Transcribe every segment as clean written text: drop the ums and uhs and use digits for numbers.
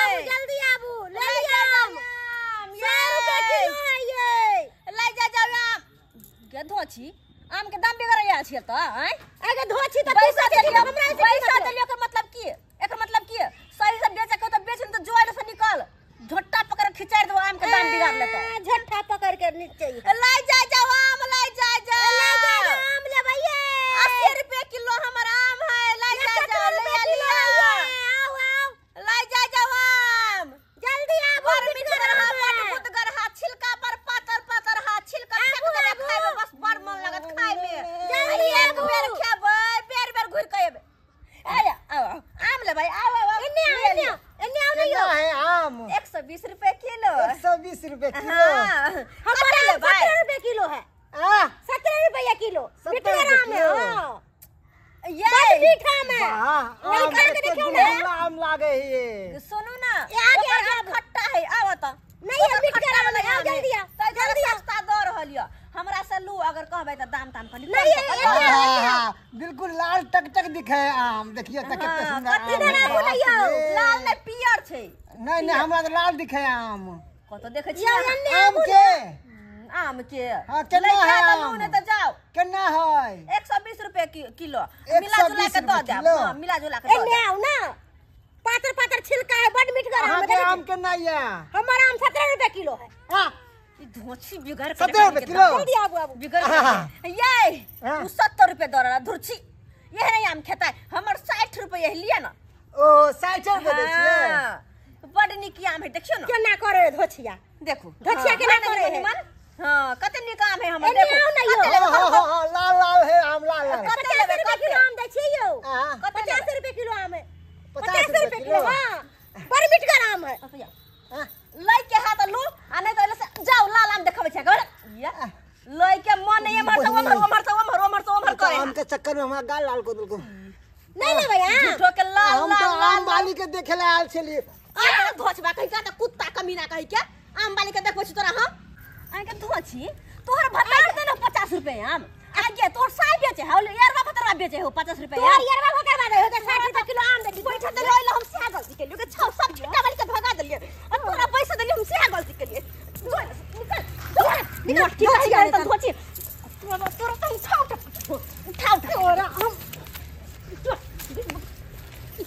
आबू जल्दी आबू ले आम 100 रुपए किलो है ये ले जा जाओ आम गे धोछी आम के दाम बिगड़ आयल छै त आय आगे धोछी त पैसा देलियो हमरा पैसा देलियो के मतलब की एकर मतलब की सही से बेचे के त बेच न त जोड़ से निकल झोटा पकड़ के खिचाड़ देबो आम के दाम बिगाड़ लेतो झट्टा पकड़ के नीचे ले जा जाओ आम ले जा जा ले जा आम लेबै 80 रुपए किलो हमर आम है ले जा जाओ ले लिया आओ आओ ले जा जाओ आम जल्दी आबू बड़ मीठगर हा बड़ गुदगर हा छिलका पर पातर पातर हा छिलका फेंक देबै खाइबे बस बड़ मन लागत खाइ में जल्दी एक आबू। बेर खेबै बेर बेर घुर के एबै आय आओ आम लेबै आओ आओ एने आओ एने आओ एने आओ ना केना यो है आम 120 रुपए किलो 120 रुपए किलो हाँ हमारा कते आम लेबै 17 रुपए किलो है आ 17 रुपया किलो 17 मीठगर रुपए आम है किलो। हां ये बड़ मीठा आम है वाह नहीं आम खा के कते देखियौ ना। गुलगुला आम लागे है ये सुनू ना ये आगे ओकर आगे आम खट्टा है आव त नहीं, ये ओकर मीठगर खट्टा आम है, वाला आओ जल्दी आओ, तै जल्दी आओ। सस्ता दऽ रहल यऽ हमरा से लू अगर कहबै त दाम ताम कनि नहीं, कम ये- कऽ ये- दियौ। हाँ, बिल्कुल लाल टक टक दिखे है आम देखिए त कते हाँ, सुंदर कथी आम देना है, बोलै बाप यौ रे। लाल नै पियर छै नहीं नहीं हमरा त लाल दिखे है आम कतौ देखै यौ छियै एने आम आबू के आम के हाँ, केना लैके है तऽ लू आम? नहि तऽ जाओ केना है 120 रुपए किलो मिला जुला के 120 दऽ देब किलो? हाँ मिला जुला के दऽ एने देब आओ ना पातर पातर छिलका है बड़ मीठगर आम अहाँ है के देखै आम छी। केना ये हमर आम 17 रुपए किलो है आ ई धोछी बिगड़ के 17 रुपए किलो? जल्दी आबू आबू बिगड़ हाँ। के ये हाँ। उ 70 रुपए दऽ रहल धुरछी यह नहीं आम खेता हमर 60 रुपए यही लिया ना ओ 60 रुपए दै छियै हाँ, बड नीक आम है देखियौ ना केना करे धोछिया देखू धोछिया हाँ, केना है ना करे है? निमन? हाँ कते नीक आम है हमर एने देखू आओ ना यौ। कते लेबै हाँ, हाँ, कहू, हाँ, लाल लाल है आम लाल लाल कते 50 लेबै रुपए कते किलो आम दै छियै यौ हाँ। कते 50 लेबै? रुपए किलो आम है 50 50 रुपए किलो हां बड़ मीठगर आम है रुपैआ। हाँ। लै के है तऽ लू आ नहीं तऽ एले से जाओ लाल आम देखबै छै गबर या लै के मन नहीं एमहर से ओमहर ओमहर से ओमहर ओमहर से ओमहर करे आम के चक्कर में हमरा गाल लाल कर देलको नहीं लेबै आम झूठो के लाल हम तो लाल लाल आम वाली के देखे ला आयल छलिए आ धोछबा कहि के तऽ कुत्ता कमीना कहि के आम वाली के देखबै छी तोरा हम आइ के धोछी तोहर भत्ता के देना 50 रुपए आम आगे तोहर साई बेचे हौ यारवा भतरवा बेचे हो 50 रुपए तोहर यरवा भकरवा दे हो त 60 रुपए किलो आम दे बैठा देलियै ओइला हम सएह गलती केलियै के छौ सब छिट्टा वाली के भगा देलियै आ तोरा पैसा देलियै हम सएह गलती केलियै जो निकल जो निकल ठीक है तऽ धोछी तोरा तोरा तऽ उठा उठा उठा उठा तोरा हम जो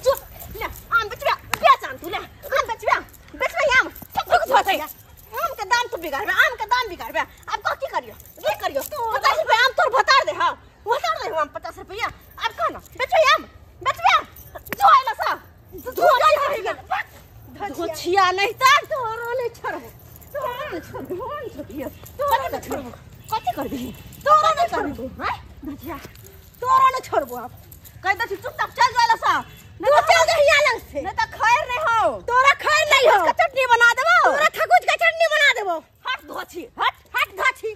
जो ले आम बेचबे बेच आम तू ले आम बेचबे बेचबे आम सब कुछ होतै आम के दाम तू बिगाड़बे आम के दाम बिगाड़बे अब कह की करियो की करियो 50 रुपया आम तोर भतार दे हां भतार दे आम 50 रुपया अब कह ना बेचबे आम बेचबे जो आइला सा धोछिया नहीं त तोरा नहीं छोड़बो तोरा नहीं छोड़बो नहीं छोड़ियो तोरा नहीं छोड़बो कथी करबी तोरा नहीं छोड़बो हैं धोछिया तोरा नहीं छोड़बो अब कह दे छी चुपचाप चल जाइला सा तू चल जहिया लग से नहीं त खैर नहीं हो तोरा खैर नहीं हो के चटनी बना देबो तोरा खगुज के चटनी बना देबो हट धोछी हट हट धोछी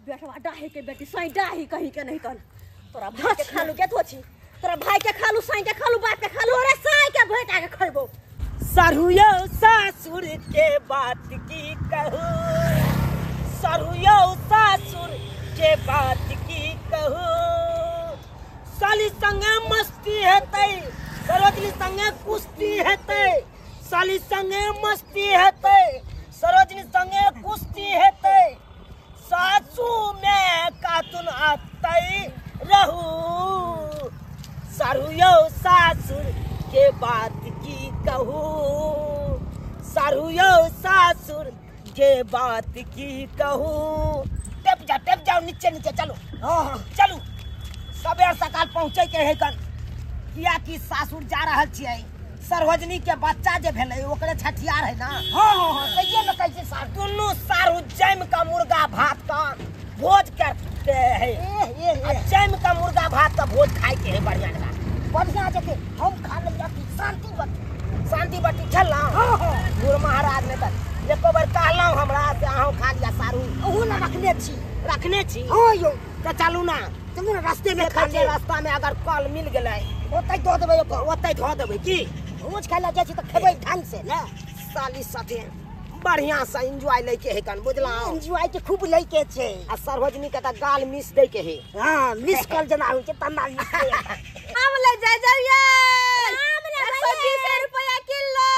बेटवा डाही के बेटी साई डाही कहीं के नहीं तन तोरा भाई के खालू के धोछी तोरा भाई के खालू साई के खालू बाप के खालू तोरा साई के भेटा के खइबो सरुयो सासुर के बात की कहू सरुयो सासुर के बात की कहू साली संगे मस्ती हेतै सरोजनी संगे कुश्ती हेतै साली संगे मस्ती हेतै सरोजनी संगे कुश्ती हेतै सासू में कातुन आतै रहू सारुयो सासुर के बात की कहू सारुयो सासुर के बात की कहू टेप जा टेप जाओ नीचे नीचे चलो हाँ चलू सबेर सकाल पहुँचे के है कन किया कि सासुर जा रहल छियै सरोजनी के बच्चा जे भेलै ओकरे छठियार है ना हाँ हाँ हाँ सहिए में कैसे सार दुनू सारू जमि का मुर्गा भात का भोज करते है ए ए आ ए जमि का मुर्गा भात का भोज खाए के है बढ़िया जगह बढ़िया जगह हम खा लिया कि शांति बटी शांति बटी खेलना हाँ हाँ गुरु महाराज ने तऽ एको बेर कहलहुँ हमरा से अहूँ खा लिया सारू ओहू ना रखने छी रखने छी हाँ यौ तऽ चलू ना चलू ना रास्ते में खा देखै छियै ले रास्ता में अगर कल मिल गेलै ओतै दऽ देबै ओकर ओतै धऽ देबै की भोज खाय लए जाइ छी तऽ खेबै ढंग से ने साली साथे बढ़िया से एंजॉय लैके है कन बुझलहुँ एंजॉय के खूब लैके छै आ सरोजनी के तऽ गाल मिस दै के है हाँ मिस कॉल जेना होइ छै तना मिस आम ले जा जाओ ये आम लेबै 120 रुपया किलो।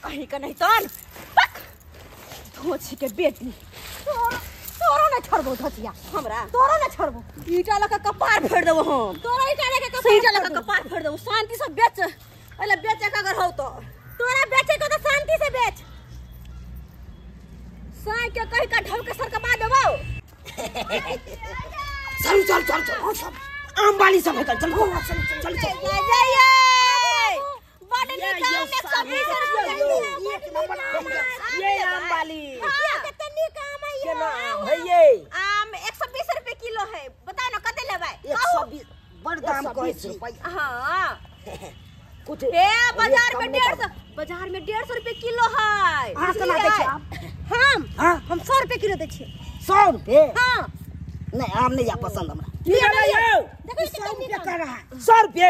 कहीं का नहीं तन पक धोछी के बेटी तोरो न छोड़बो धोचिया हमरा तोरो न छोड़बो ईटा लका कपार फेर देबो हम तोरो ईटा लका कपार ईटा लका कपार फेर देबो शांति से बेच पहले बेचे का अगर हो तो तोरा बेचे को तो शांति से बेच साई के कहीं का ढल के सर कमा देबो चल चल चल चल सब आम वाली सब है चल चल चल चल जाइए बड़ निक आम 120 रुपया एक नंबर आम ये आम वाली कते नीक आम है केना आम है ये आम 120 रुपए किलो है बताओ ना कते लेबै 120 बड़ दाम कहै छी हां कुछ ए बाजार में 150 बाजार में 150 रुपए किलो है हां केना दै छी आम हम 100 रुपए किलो दै छी 100 रुपए हां नहीं आम नहीं पसंद हमरा ये देखो कितना नीक कर रहा है 100 रुपए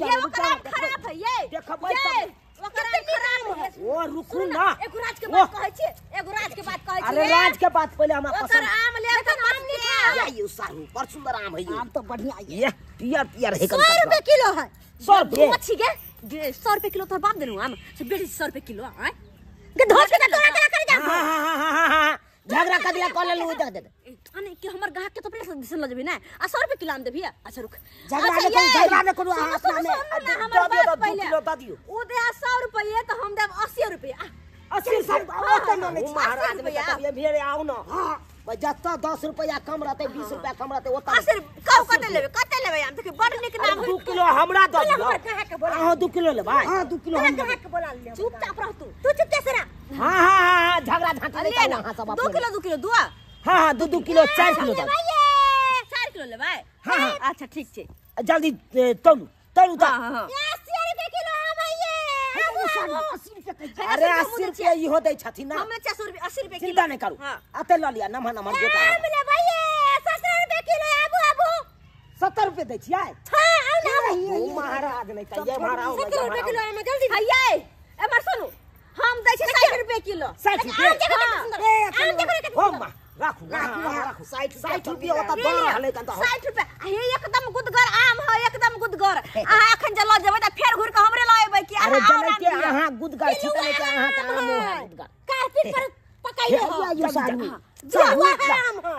ये ओकरा खराब है ये देखबै ओकरा खराब है ओ रुकू ना एगो राज के बात कहै छी एगो राज के बात कहै छी अरे राज के बात पहले हमरा पसंद ओकर आम ले के आम नीक है ये सारू बड़ सुंदर आम है ये आम तो बढ़िया है ये पियर पियर है 100 रुपए किलो है 100 रुपए अच्छी के 100 रुपए किलो तोर बाप देनु आम से बेसी 100 रुपए किलो आय के धोस के तोरा तोरा कर जा हां हां हां झगड़ा कर दिया कॉल लू दे दे अने कि हमर ग्राहक के तो अपने से ल जेबी ना आ 100 रुपए किलो आम देबी अच्छा रुक झगड़ा न करू झगड़ा न करू अपना में हमर बात दे किलो दे दियो उ दे 100 रुपए तो हम देब 80 रुपए 80 रुपए ओते न ले महाराज ये भेरे आओ ना हां भाई जत्ता 10 रुपया कम रहते 20 रुपया कम रहते ओता 80 कब कते लेबे कते लेबे आम देखि बड़ नीक नाम 2 किलो हमरा दे दियो हां 2 किलो ले भाई हां 2 किलो हम के बोला ले चुपचाप रह तू तू चुप कैसे रह हां हां हां झगड़ा झांटी ले हां सब 2 किलो 2 किलो दुआ हां हां 2 2 किलो 4 किलो दे 4 किलो लेबै हां अच्छा ठीक छै जल्दी तौलू तौलू त हां 80 रुपए किलो आम है ये अरे 80 रुपया इहो दै छथिन ना हमे 400 रुपया 80 रुपया किलो चिंता नहीं करू आते ल लिया नमहर नमहर गोटा आम लेबै 70 रुपया किलो आबू आबू 70 रुपया दै छियै हां आउ ना ओ महाराज नहीं त ये महाराज 70 रुपया किलो आम जल्दी हैये एमर सुनू हम दै छी 60 रुपया किलो 60 रुपया आम देखो कितना हो मां राखू राखू राखू 60 रुपया ओता दर रहलै कन त 60 रुपया हे एकदम गुदगर आम है एकदम गुदगर अहाँ अखन जे ल जेबै त फेर घुर के हमरे ल एबै कि अरे जनै के अहाँ गुदगर छी तनै के अहाँ के आम है गुदगर कारपेट पर पकाइले हो सारू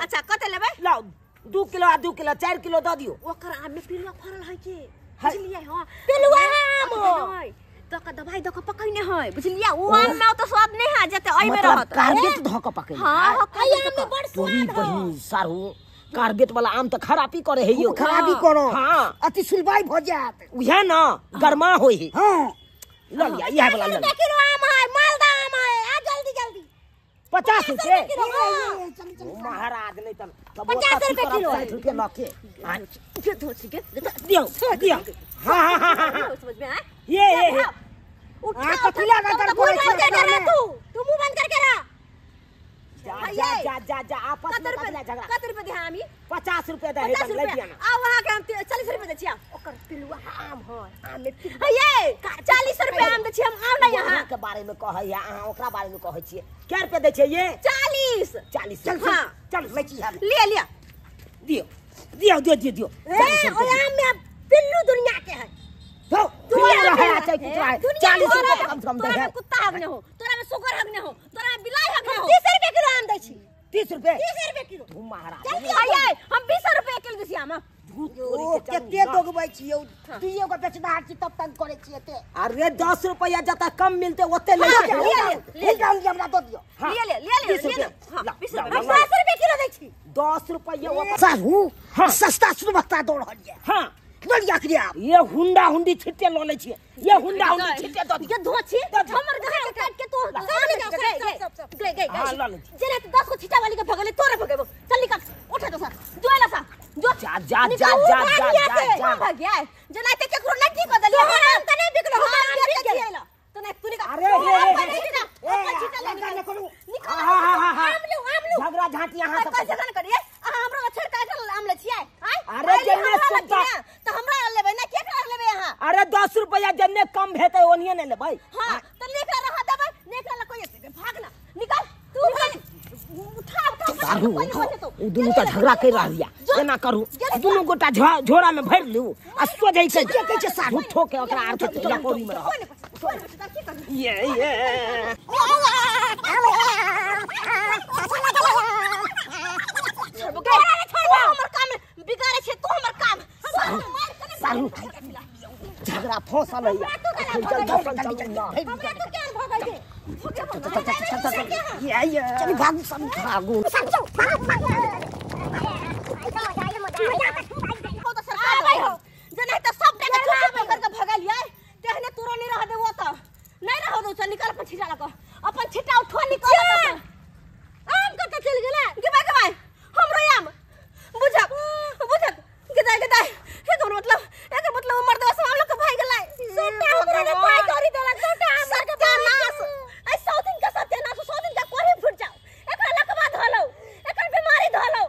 अच्छा कते लेबै लाओ 2 किलो आ 2 किलो 4 किलो the दियो ओकर आम में पिलुआ फरल है के बुझलियै हां पिलुआ आम हो तो का दवाई दक पकैने है बुझलियै उ आम में तो स्वाद नहीं है जते ओइ में रहत कार्बेट धक पकै हां हां आम में बड़ तोरी स्वाद हो बहिन सारू कार्बेट वाला आम त खराबी करे है यो खराबी करो हां अति सुलबाई भ जात उहे ना गरमा होई है हां ल लिया इहे वाला ल किलो आम है मालदा आम है आ जल्दी जल्दी 50 रुपए चल चल महाराज नहीं त 50 रुपए किलो 60 रुपए ल के के धोसी के दियो दियो हां हां हां समझ में आए ये ये उठा कथिला ना कर मुंह बंद करके रह तू तू मुंह बंद करके रह जा जा जा जा आपस में कथिला झगड़ा कत रुपए दे हामी 50 रुपए दे है ले दिया ना आ वहां के हम 40 रुपए दे छिया ओकर पिलुआ आम है आम में हे 40 रुपए आम दे छी हम आउ ना यहां के बारे में कहै है अहाँ ओकरा बारे में कहै छियै कै रुपए दै छियै ये 40 40 चल हां चल लै छी हम ले लिया दियो दियो दियो दियो दियो ए ओय आम में पिल्लू दुनिया के है दो दुनिया रहे आ चाहे कुछ रहे 40 रुपए कम से कम दे तोरा में कुत्ता हगने हो तोरा में सुगर हगने हो तोरा में बिलाई हगने हो 30 रुपए किलो आम दै छी 30 रुपए 30 रुपए किलो तू महाराज जल्दी आइए हम 20 रुपए किलो दै छी आम ओ कते दोगबै छी यौ दुइयो गो बेचनार छी तब तंग करै छी एते अरे 10 रुपया जता कम मिलते ओते ले ले ले हमरा दऽ दियो ले ले ले ले ले हां 20 रुपए 10 रुपए किलो दै छी 10 रुपया साहू सस्ता सुबक्ता दऽ रहल ये हां लड़िया क्रिया ये हुंडा हुंडी छिट्टे ल लै छी ये हुंडा हुंडी छिट्टे दऽ ये धो छी हमर घर के काट के तू गए गए हां ल ले जेना 10 को छिट्टा वाली के भगले तोरे भगेबो चल निकल उठे तो सर जोला सा जो जा जा जा जा जा जा भाग गया जेना ते केकरो नहीं ठीक कर देलिए हम त नहीं बिकलो हम आम बेच छियै तो नहीं तू निकल अरे रे रे छिट्टा ले निकल निकल आम लो आम लो झगड़ा झांटी यहां सब कैसे गन करिए अहाँ हमरा छेड़ काट आम ले छियै अरे जन्ने सुनता त हमरा लेबै ना के कर लेबै अहाँ अरे 10 रुपया जन्ने कम हेतै ओनिए ने लेबै हां त लेकर रहा देबै लेकर कोई भाग ना निकल तू भाग उठा उठा सारू उ दुनू त झगड़ा कर रहल या एना करू दुनू गोटा झोरा में भर लिउ आ सोझै के के कहै छै सारू झूठो के ओकरा आर के लकोरी में रह ये ये हमर काम बिगाड़े छै तू हमर काम सारू झगड़ा फसल है चल चल चल हमरा तो ज्ञान भ गेल ये ये चल भागू सब भागू हो तो सरकार भाई हो जे नहीं तो सब टाका चुप पकड़ के भगलियै तेहने तोरो नहीं रह देबो त नहीं रह दो चल निकल अपन छिटा लक अपन छिटा उठो निकल आम कत चल गेला गे बाय हमरो आम बुझक बुझक गेदाय गेदाय एकर मतलब मर्दवा सब हम लोग के भाग गेलै सोटा हमरा के पाई करी देलक सोटा हमरा के सत्यानाश ऐ 100 दिन का सत्यानाश 100 दिन का कोही फुट जाओ एकरा लकवा धलो एकर बीमारी धलो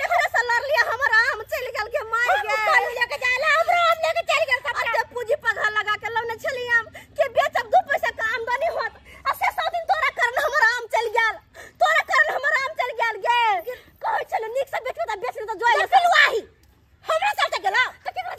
एकरा से लड़ लिया हमर आम चल गेल के मार गेल हम लेके जाला हमरा आम लेके चल गेल सबटा अते पूंजी पघा लगा के लौने छली आम के बेचब 2 पैसा का आमदनी होत आ से 100 दिन तोरा कारण हमर आम चल गेल तोरा कारण हमर आम चल गेल गे कहै छले नीक से बेचबे त बेच त जोइ पिलुआही हमरा चलते गेलो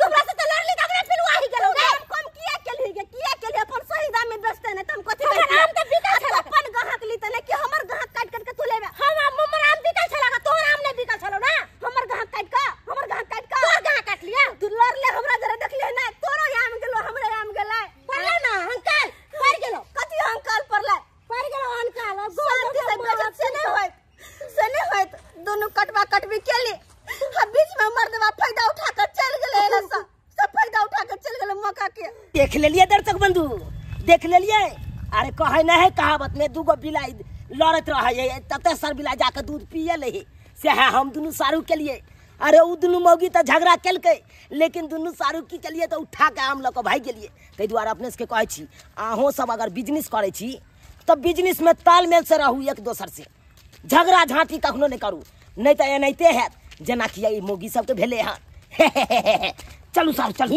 तोरा से त लड़ली त हमरा पिलुआही गेलो गे दाम कम किया केलही गे किया केलही अपन सही दाम में बेचते ने त हम कथि हमर आम त बिकल छला अपन ग्राहक ली त ने कि हमर ग्राहक काट काट के तू लेबे हम हमर आम बिकल छला तोर आम नहीं बिकल छलो ना हमर ग्राहक काट के हमर ग्राहक काट के तोर ग्राहक काट लिया तू लड़ ले हमरा जरा देखले ना तोरो आम गेलो हमरे आम गेलै पड़लो ना अंकल पड़ गेलो कथि अंकल पड़लै पड़ गेलो अंकल अब शांति से बेचत से नहीं होइत से नहीं होइत दोनों कटवा कटबी केली आ बीच में मर्दवा फायदा उठा के चल गेलै एना सब सब फायदा उठा के चल गेलै मौका के देख लेलिए दर्शक बंधु देख लेलिए। अरे कहे नहीं है कहावत में दूगो बिलाई लड़त रहे तते सर बिलाई जाके दूध पिए ले से है हम दुनू सारू के लिए। अरे उ दुनू मौगी तो झगड़ा केलकै लेकिन दुनू सारू की के लिए तो उठा के आम लऽ कऽ भागि गेलिए। ताहि दुआरे अपने सबके कहै छी अहूँ सब अगर बिजनेस करै छी तऽ बिजनेस में तालमेल से रहू, एक दोसर से झगड़ा झाँटी कखनो नहीं करू, नहीं तऽ एनाहिते हैत जेनाकि ई मौगी सबके भेलै हन। चलू सारू चलू।